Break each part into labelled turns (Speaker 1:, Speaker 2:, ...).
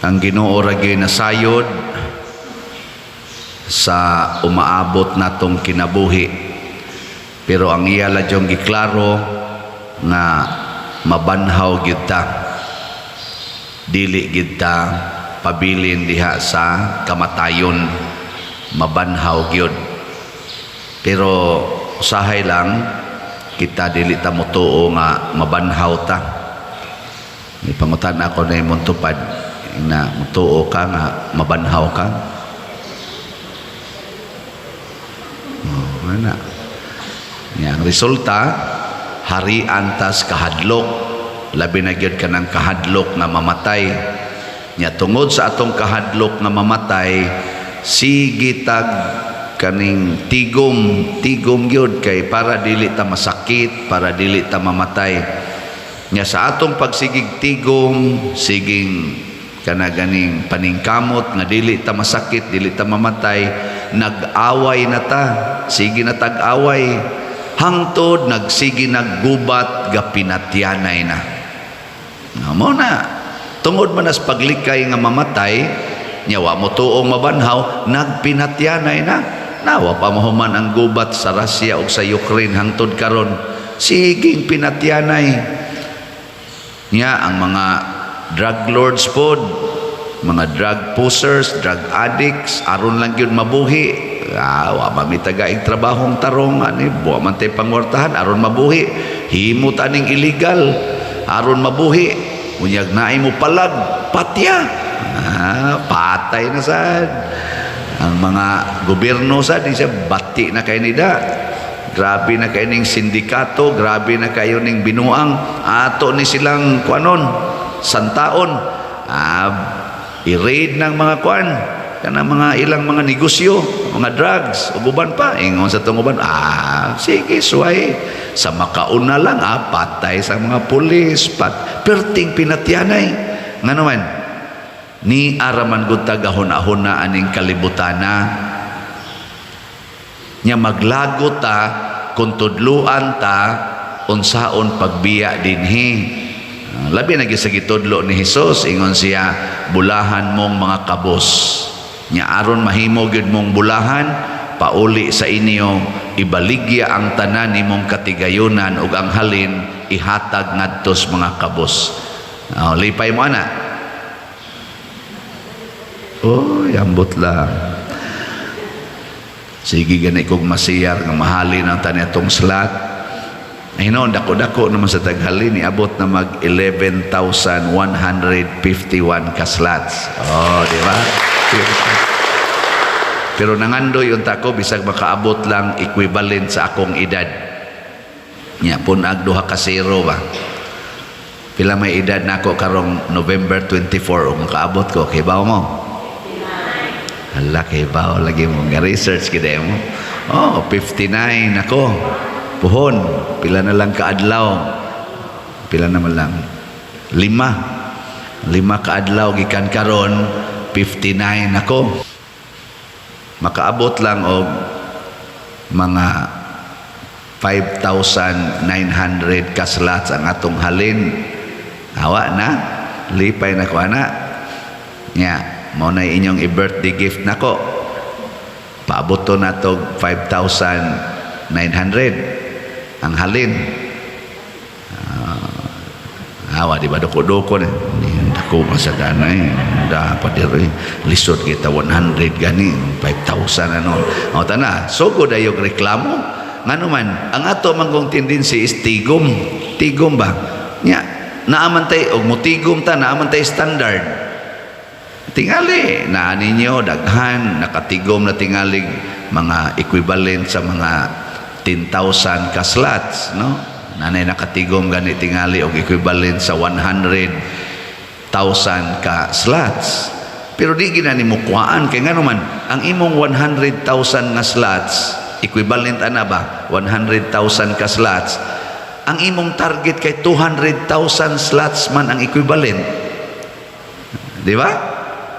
Speaker 1: Ang Ginoo ra gyud nasayod sa umaabot natong kinabuhi. Pero ang iya ladyong giklaro nga mabanhaw gyud ta. Dili gyud ta pabilin diha sa kamatayon, mabanhaw gyud. Pero usahay lang kita dili ta motuo nga mabanhaw ta. Ipangutan ako na imong tupad na motuo ka nga mabanhaw ka. Oh, ana. Nya ang resulta, harian tas kahadlok, labi na gyud kanang kahadlok nga mamatay. Nya tungod sa atong kahadlok nga mamatay, sige tag kaning tigom, tigom gyud kay para dili ta masakit, para dili ta mamatay. Nya sa atong pagsigig tigom, siging kana ganing paningkamot nga dili ta masakit, dili ta mamatay, nag-away na ta, sige na tag-away hangtod nagsige naggubat, gapinatyanay na. Nga mo na tungod man as paglikay nga mamatay, nya wa mo tuong mabanhaw, nagpinatyanay na. Nawa pa mahuman ang gubat sa Russia ug sa Ukraine, hangtod karon siging pinatyanay. Nya ang mga drug lords pod, mga drug pushers, drug addicts, aron lang gyud mabuhi. Ah, wa man mi tagaing trabahong tarong ani, wa man tay pangwartahan, aron mabuhi himo ta ning illegal aron mabuhi. Unyag naay mo palag, patya. Ah, patay na sad ang mga gobyerno sad di siya bati na kay nida. Grabe na kayo ning sindikato, grabe na kayo ning binuang. Ato ni silang kuanon, santaon. Ah, i-raid ng mga kuan, kana mga ilang mga negosyo, mga drugs, ug uban pa. Ingon sa tong uban, ah, sige, suway. Sa makauna lang, ah, patay sa mga pulis, pat, perting pinatyanay. Nga naman, ni araman gud tagahuna-huna aning kalibutana nya maglago ta kung tudluan ta unsaon pagbiya dinhi. Ah, labi na gyud sa gitudlo ni Hesus. Ingon siya, "Bulahan mong mga kabos." Nya aron mahimo gyud mong bulahan, pauli sa inyo, ibaligya ang tanan nimong katigayunan ug ang halin ihatag ngadto sa mga kabos. Oh, lipay mo ana. Oh, ambot lang. Sige, gani kog masiyar nga mahalin ang tani atong slot. Ay noon, dako-dako naman sa taghalin, niabot na mag 11,151 ka slots. Oh, di ba? Pero nangandoy unta ko bisag makaabot lang equivalent sa akong edad. Nya pun-ag duha ka zero ba. Pila may edad na ako karong November 24 ug makaabot ko, kay bawo mo? Hala, kay bawo lagi mo. Nga research gid mo. Oh, 59 ako. Puhon, pila na lang kaadlaw. Pila naman lang? Lima. 5 kaadlaw gikan karon, 59 ako. Makaabot lang og mga 5,900 ka slots ang atong halin. Awa na, lipay na ko ana. Nya, mao na inyong i-birthday gift nako. Paabot to na tog 5,900 ang halin. Ah, awa di ba dako-dako ni? Dako man sa ganay. Dapat diri lisod kita 100 gani 5,000 ano. O tana, sugod ayog reklamo. Ngano man, ang ato manggong tendency is tigom. Tigom ba? Nya, naaman tay og mutigom ta, naaman tay standard. Tingali, naa ninyo daghan nakatigom na tingalig mga equivalent sa mga 10,000 ka slots, no? Nanay nakatigom gani tingali og equivalent sa 100,000 ka slots. Pero di gina nimo kuhaan kay ngano man ang imong 100,000 nga slots, equivalent ana ba 100,000 ka slots, ang imong target kay 200,000 slots man ang equivalent, di ba?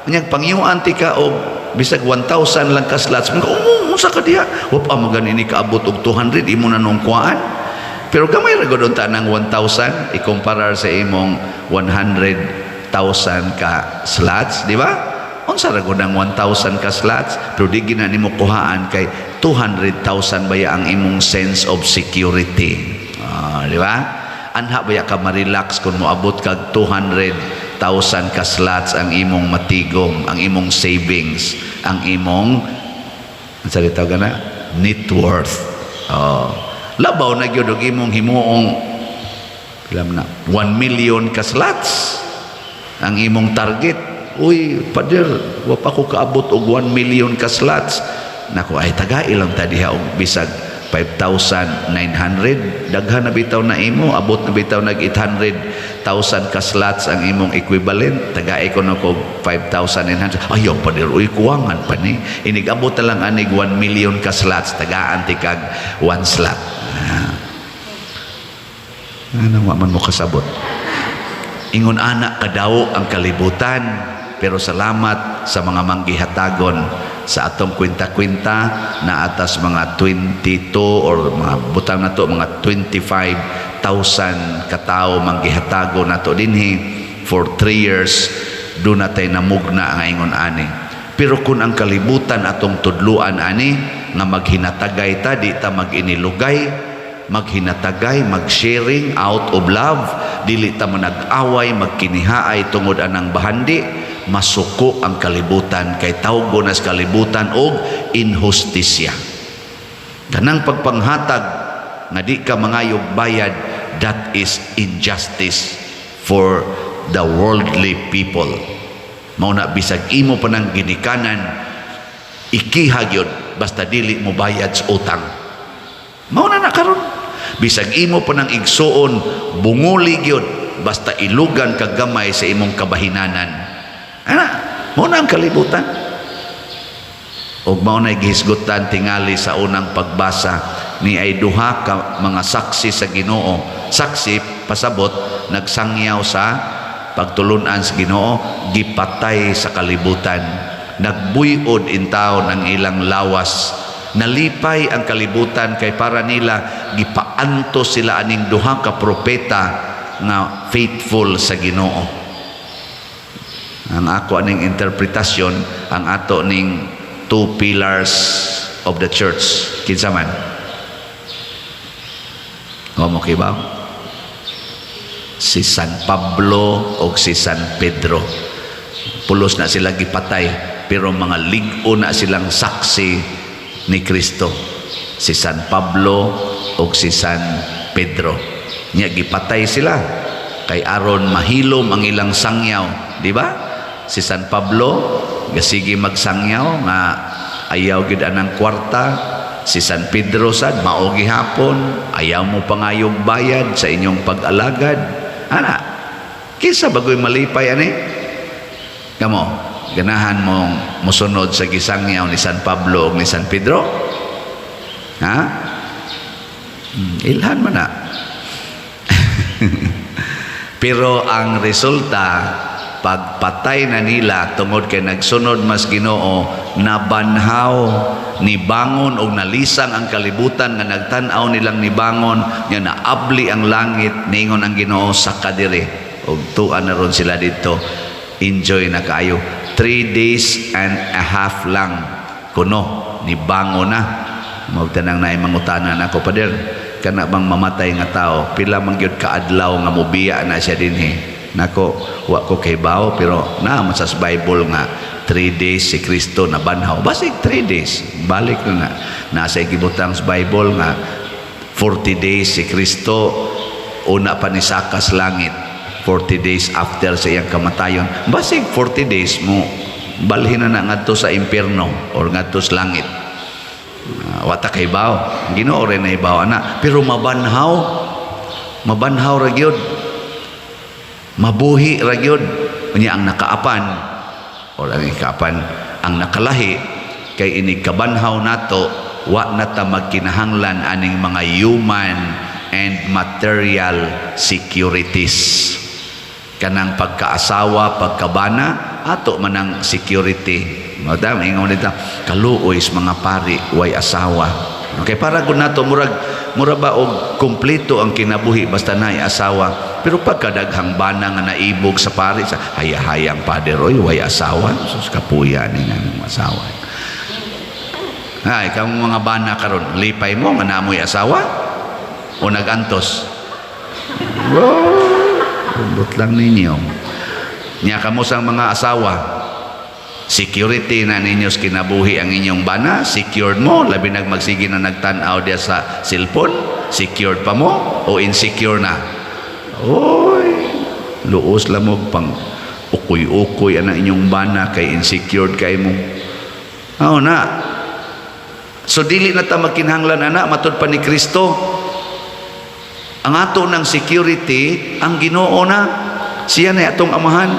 Speaker 1: Unyag pangyuan ti ka og bisag 1,000 lang ka slots, mga oh, unsa ka diha, wa pa mo gani ni kaabot og 200, imo na nung kuhaan. Pero gamay ra gud unta ng 1,000 ikumparar sa imong 100,000. ka slots, di ba? Unsa ra gud ang 1,000 ka slots? Pero di gina nimo kuhaan kay 200,000 baya ang imong sense of security. Ah, di ba? Anha baya ka ma-relax kung moabot kag 200,000 ka slots ang imong matigom, ang imong savings, ang imong, ang salita ka na, net worth. Oh. Labaw na gyud og imong himuong, pila man na, 1 million ka slots ang imong target. "Uy, pader, wa pa ko kaabot og 1 million ka slots." Nako, ay tagai lang ta diha og bisag 5,900, daghan na bitaw na imo, abot na bitaw nag 800,000 ka slots ang imong equivalent. Tagai ko na ko 5,900. "Ayaw, pader, uy, kuwangan pa ni." Inig abot na lang anig 1 million ka slots, tagaan ti kag 1 slot. Ah. Ano, wa man mo kasabot. Ingon ana kadawo ang kalibutan, pero salamat sa mga manggihatagon sa atong kwenta-kwenta na atas mga 22 or mga butang nato mga 25,000 katao manggihatagon nato dinhi for 3 years. Do natay namugna nga ingon ani. Pero kung ang kalibutan atong tudluan ani nga maghinatagay ta, di ta mag-inilugay, maghinatagay, mag-sharing out of love, dili ta manag-away, magkinihaay tungod anang bahandi, masuko ang kalibutan kay tawgo nas kalibutan og inhustisya. Kanang pagpanghatag nga di ka mangayog bayad, that is injustice for the worldly people. Mao na bisag imo pa nang ginikanan, ikiha gyud basta dili mo bayad sa utang. Mao na na karon. Bisag imo pa nang igsuon, bunguli gyud basta ilugan kag gamay sa imong kabahinanan. Ana, mao na ang kalibutan. Ug mao na gihisgutan tingali sa unang pagbasa ni ay duha ka mga saksi sa Ginoo. Saksi, pasabot nagsangyaw sa pagtulunan sa Ginoo, gipatay sa kalibutan. Nagbuyod intawon ang ilang lawas. Nalipay ang kalibutan kay para nila gipaanto sila aning duha ka propeta nga faithful sa Ginoo. Ang ako aning interpretasyon, ang ato ning two pillars of the church, kinsa man? Mo kibaw? Si San Pablo o si San Pedro. Pulos na sila gipatay, pero mga lig-o na silang saksi ni Kristo, si San Pablo o si San Pedro. Nya gipatay sila kay aron mahilom ang ilang sangyaw, di ba? Si San Pablo gasige magsangyaw nga ayaw gid anang kwarta. Si San Pedro sad mao gihapon, ayaw mo pangayog bayad sa inyong pag-alagad. Ana, kinsa bagoy malipay ani? Kamo, ganahan mong mosunod sa gisangyaw ni San Pablo ug ni San Pedro? Ha? Ilhan man na. Pero ang resulta, pagpatay na nila tungod kay nagsunod mas Ginoo, nabanhaw, nibangon og nalisang ang kalibutan nga nagtan-aw nilang nibangon nga naabli ang langit, ningon ang Ginoo sa kadiri og tuan na ron sila dito. Enjoy na kaayo. 3 days and a half lang kuno nibangon na. Magtanang na mangutana nako, "Pader, kana bang mamatay nga tao, pila man gyud kaadlaw nga mobiya na siya dinhi?" Nako, wa ko kahibaw, pero naa man sa Bible nga 3 days si Kristo nabanhaw. Basig 3 days balik na na. Nasa gibutang sa Bible nga 40 days si Kristo una pa ni sakas langit, 40 days after sa iyang kamatayon. Basig 40 days mo balhin na na ngadto sa impierno or ngadto sa langit. Wa ta kahibaw, Ginoo rin na hibaw ana. Pero mabanhaw, mabanhaw ra gyud, mabuhi ra gyud. Unya ang nakaapan or ang ikaapan, ang nakalahi kay inig kabanhaw nato, wa na ta magkinahanglan aning mga human and material securities. Kanang pagkaasawa, pagkabana, ato manang security. Madam, ingon dito, kaluoy sa mga pari, way asawa. Okay, para gud nato murag mura ba og kompleto ang kinabuhi basta naay asawa. Pero pagkadaghang bana nga naibog sa pari, sa haya-hayang pader, oy, way asawa. Sus, kapuya ni nga ng asawa. Ay, kamo mga bana karon, lipay mo nga naamoy asawa o nagantos? Oh, lambot lang ninyo. Nya kamo sang mga asawa, security na ninyo sa kinabuhi ang inyong bana, secured mo, labi nag magsige na nagtan-aw diya sa cellphone, secured pa mo o insecure na? Oy, luos lang mo pang ukoy-ukoy ana inyong bana kay insecured kay mo. Oh na. So dili na ta magkinahanglan ana. Matud pa ni Kristo, ang ato ng security ang Ginoo na. Siya na atong amahan.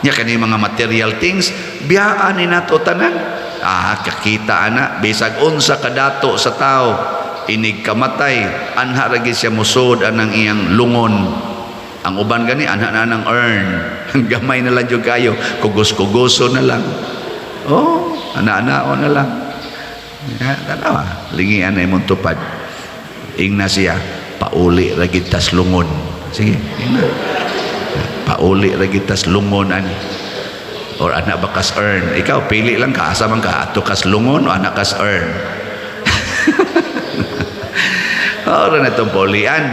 Speaker 1: Nya kani mga material things, biyaan ni nato tanan. Ah, kakita ana, bisag unsa kadato sa tao inig kamatay, anha ra gyud siya musod anang iyang lungon. Ang uban gani anha na nang urn. Gamay na lang jud kayo, kugos-kugoso na lang. Oh, ana-ana na lang. Ya, tanawa, lingian na imong tupad. Ingna siya, "Pauli ra gid tas lungon." Sige, ingna. "Pauli ra gid tas lungon ani." Or ana ba kas urn? Ikaw pili lang ka, asa man ka, ato kas lungon o ana kas urn. Ora na itong paulian.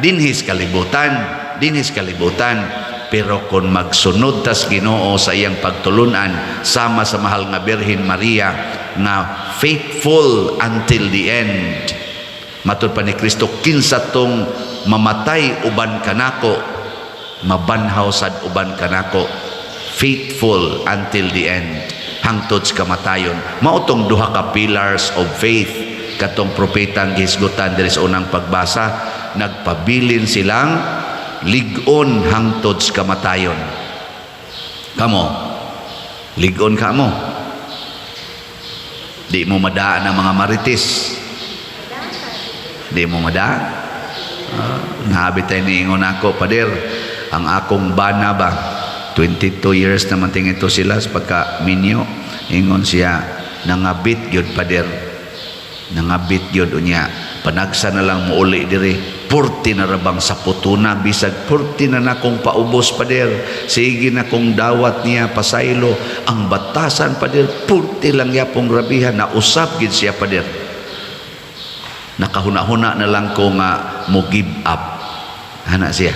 Speaker 1: Dinhis kalibutan. Dinhis kalibutan. Pero kung magsunod tas Ginoo sa iyang pagtulunan, sama sa mahal nga Birhen Maria nga faithful until the end. Matud pa ni Kristo, kinsa tong mamatay uban kanako, mabanhaw sad uban kanako. Faithful until the end, hangtod sa kamatayon. Mao tong duha ka pillars of faith katong propetang gihisgutan diri sa unang pagbasa. Nagpabilin silang lig-on hangtod sa kamatayon. Kamo, lig-on ka mo? Di mo madaan ang mga marites? Di mo madaan? Nahabi tayo niingon ako, "Pader, ang akong bana ba, 22 years naman tingin ito sila sa pagka minyo." Ingon siya, "Nangabit gyud, pader, nangabit gyud. Unya panagsa na lang muuli diri, purti na rabang sa putuna, bisag purti na nakong paubos, pader. Sige na kong dawat niya pasaylo ang batasan, pader, purti lang yapong rabihan." Na usab gid siya, "Pader, nakahuna-huna na lang ko nga mo give up." Ana siya,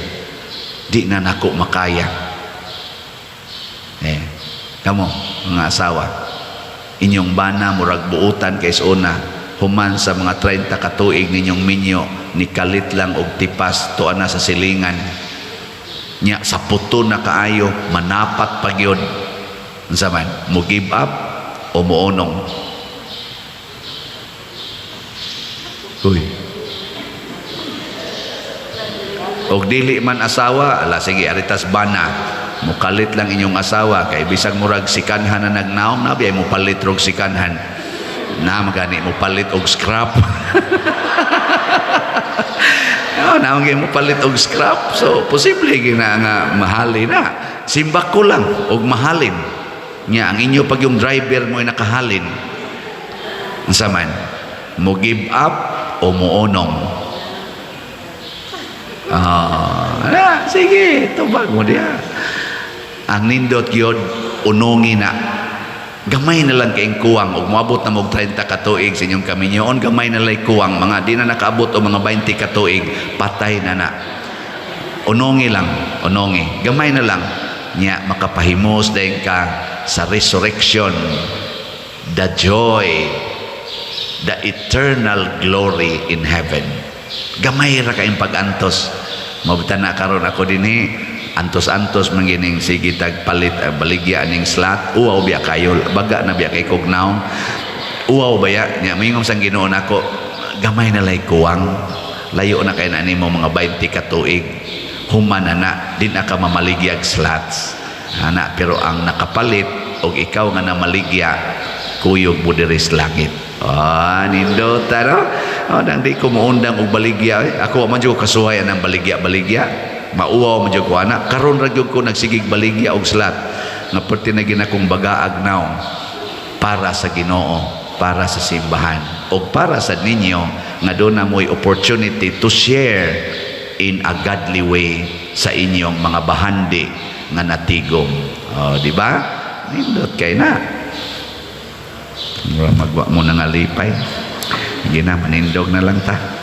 Speaker 1: "Di na nako makaya." Eh, kamo mga asawa, inyong bana murag buutan kay sa una, human sa mga 30 ka tuig ninyong minyo, ni kalit lang og tipas tuwa na sa silingan nya, sa puto na kaayo, manapat pa gyud. Unsa man, mo give up o mounong? Uy. Og dili man asawa, ala sige, aritas bana. Mukalit lang inyong asawa kay bisag murag sikanhan na nagnaom na biya, mo palit rog sikanhan. Na magani mo palit og scrap. Oh, naong mo palit og scrap. So posible gina nga mahalin na. Simbak ko lang og mahalin. Nya ang inyo pag yung driver mo ay nakahalin. Unsa man? Mo give up o mounong? Ah, na, sige, tubag mo diya. Ang nindot gyud, unongi na. Gamay na lang kaing kuwang ug moabot na mog 30 ka tuig sa inyong kaminyoon, gamay na lang kuwang, mga di na nakaabot og mga 20 ka tuig, patay na na. Unongi lang, unongi. Gamay na lang nya makapahimos dayon ka sa resurrection, the joy, the eternal glory in heaven. Gamay ra kayong pag-antos. Mabita na karon ako dinhi, antos-antos man gining sige tag palit, baligya aning slot. Uwaw biya kayo, baga na biya kay kog naong. Uwaw baya nya moingon sang Ginoo nako, "Gamay na lay kuwang, layo na kay na nimo mga 20 ka tuig, human na na din na ka mamaligyag slots ana." Pero ang nakapalit og ikaw nga namaligya, kuyog mo diri sa langit. Ah, nindota no? Oh, nang di ko muundang og baligya. Eh. Ako man jud ko kasuhay anang baligya-baligya. Mauwaw man jud ko ana. Karon ra gyud ko nagsigig baligya og slot. Nga perti na ginakong bagaag naong para sa Ginoo, para sa simbahan, og para sa ninyo nga doon na mo'y opportunity to share. in a godly way sa inyong mga bahandi nga natigom. Oh, di ba? Nindot kay na. Mura magwa mo na nga lipay. Sige na, manindog na lang ta.